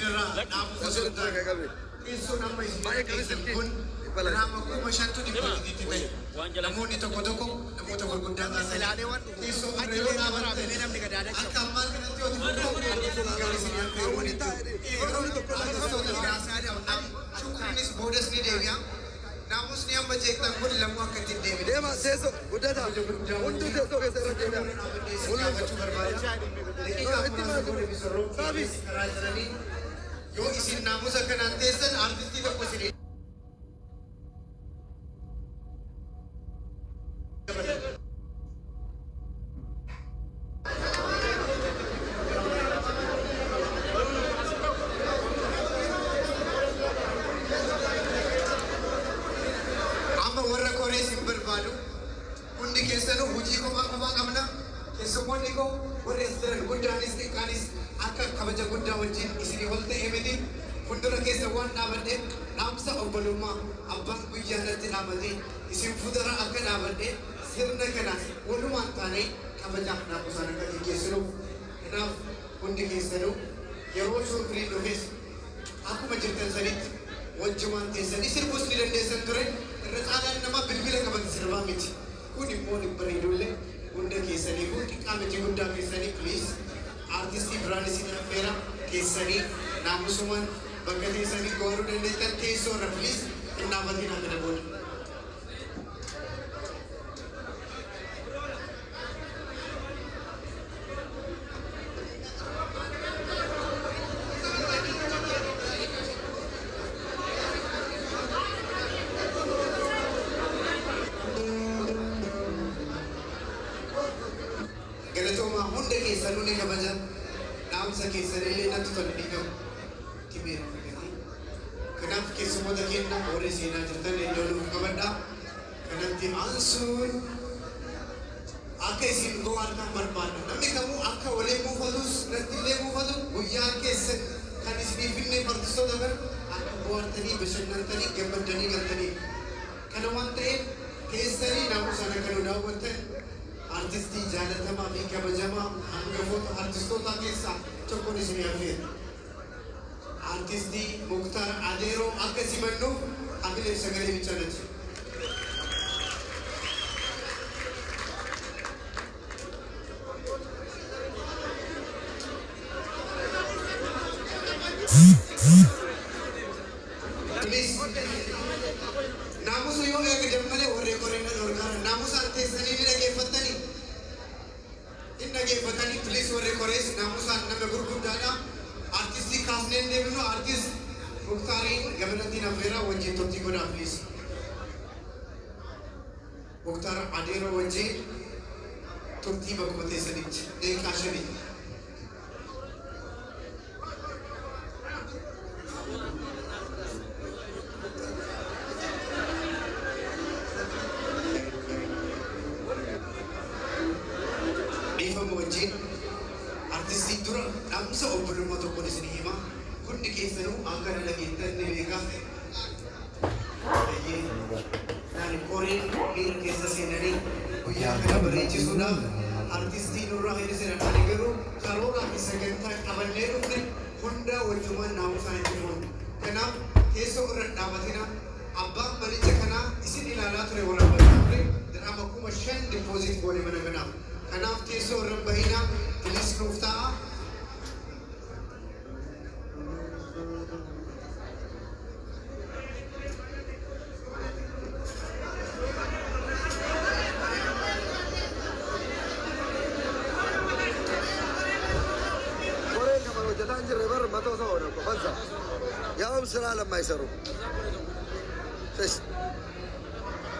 irraa dhaabuu osoo hin taane teessoon amma isin teessan kun nama 5,000tu dippoozitii ta'e. Namoonni tokko tokko namoota gurguddaa taasisan teessoo irra yoo dhaabattan akka ammaa kanatti yoo xiqqoo gara isin affeeruu jechuudha. Artistoota biraa shukriinis boodas ni deebi'a. Naamusni amma jeeqxan kun lamuu akka ittiin deebine. Deema teessoo guddataa hunduu teessoo keessa irra deemee Yoo isin naamusa kanaan teessan artistii tokko isin amma warra koree isin barbaadu hundi keessanuu hojii kophaa kophaa qabna. Keessummoonni koo warri as jiran guddaanis xiqqaanis akka kabaja guddaa wajjin isinii ol ta'e miti. Fuuldura keessa waan dhaabadheef dhaamsa obbolummaa abbaan guyyaa natti dhaabatee isin fuuldura akka dhaabadhee sirna kana walumaan taanee kabajaaf naamusaan akka geggeessinuuf. Kanaaf hundi keessanuu yeroo shukriin dhufes akkuma jirtan sanitti wajjumaan teessanii sirbuus ni dandeessan ture. Irra caalaan nama bilbila qabate sirbaa miti. Kun immoo ni bareedullee hunda keessaniifuu xiqqaa miti guddaa keessanii please artistii biraan isin affeera keessanii naamusumaan bakka teessanii gooruu dandeessan teessoo irra please hin dhaabatiin akka booda. Galatoomaa hunda keessanuu ni kabaja. Dhaamsa keessanillee natti tola ni qabu. Timeera fagaatee. Kanaaf keessummoota keenya warri seenaa jirtan iddoo nuuf qabadhaa. Kanatti aansuun akka isin go'aartaan barbaadna. Namni kamuu akka walii muufatus natti illee muufatu guyyaa keessan kan isinii finne artistoota kan akka go'aartanii bashannantanii gammaddanii galtanii. Kana waan ta'eef keessanii naamusaan akka nu daawwattan artistii jaalatamaa fi kabajamaa hangafoota artistoota keessaa tokkoon isinii affeera. Artistii Muktaar Adeeroo akka simannuuf hamileef sagalee bichaa. Please. Naamusa yoo eegdan malee warri qoreen dhorkaara. Naamusaan teessanii ni dhaggeeffattanii. Hin dhaggeeffatanii please warri qorees naamusaan nama gurguddaadha. Artistii kaasnee hin deemnu artist Muktaariin gamanatti affeeraa wajjin turtii godhaa please. Muktaar Adeeroo wajjin turtii bakkuma teessanitti daqiiqaa 5. Dhiifama wajjin artistii dura dhaamsa obbolummaa tokkoon isin hima. Hundi keessanuu akka na dhageettan ni beeka. Naan koreen miira keessa seenanii guyyaa kana bareechisuudhaaf artistii nurraa hir'isan ani garuu karooraa fi sagantaa qabannee dhufne hundaa wajjumaan naamusaan itti fuunu. Kanaaf teessoo irra hin dhaabatina. Abbaan manicha kanaa isin ilaalaa ture waraabbataa ture dirhama 5,000 deposit goone mana kanaaf. Kanaaf teessoo irra hin bahinaa please nuuf ta'a. Koreen kaman hojjetaa hin jirre bar 100 ሰው ሆነ እኮ በዛ። ያውም ስራ ለማይሰሩ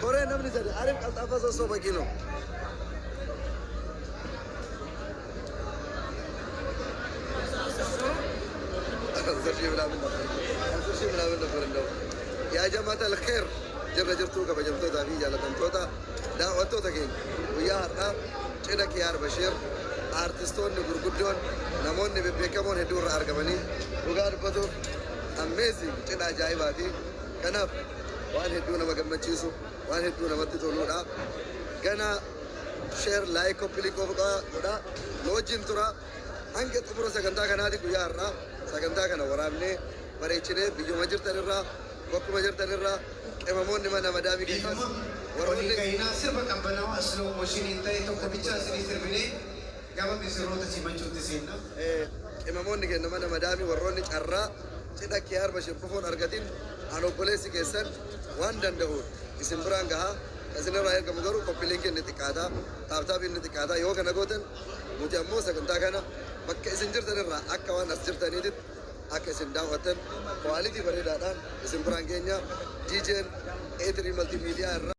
koree namni sadi አሪፍ ቀልጣፋ ሶስት ሰው በቂ ነው። 10,000 ምናምን ነበር 10,000 ምናምን ነበር። እንደው yaa jamaata alkheer jirra jirtuu kabajamtootaa fi jaalatamtoota daawwattoota keenya guyyaa har'aa cidha Kiyaar Bashiir aartistoonni gurguddoon namoonni bebbeekamoon hedduu irraa argamanii dhugaa dubbatuuf amazing cidha ajaa'ibaati. Kanaaf waan hedduu nama gammachiisu waan hedduu namatti toludha. Gana share like copy godhaa nu wajjin tura hanga xumura sagantaa kanaati guyyaa har'aa Sagantaa kana waraabnee bareechinee biyyuma jirtan irraa, bakkuma jirtan irraa, qimamoonni mana madaamii keessaas Dhiifama olii warroonni ka'inaa sirba qabbanaawaa slow motioniin ta'e tokko bichaa isinii sirbinee gama misirroota simachuutti seenna. Qimamoonni keenya mana madaamii, warroonni carraa cidha Kiyaar Bashir dhufuun argatin, an obboleessi keessan waan danda'uun isin biraan gahaa. Isinirraa eegamu garuu copy linkiin ni xiqqaataa, tap tapiin ni xiqqaataa. Yoo kana gootan, nuti ammoo sagantaa kana bakka isin jirtan irraa akka waan as jirtaniititti akka isin daawwattan quality bareedaadhaan isin biraan keenya DJ'n A3 Multimedia irraa.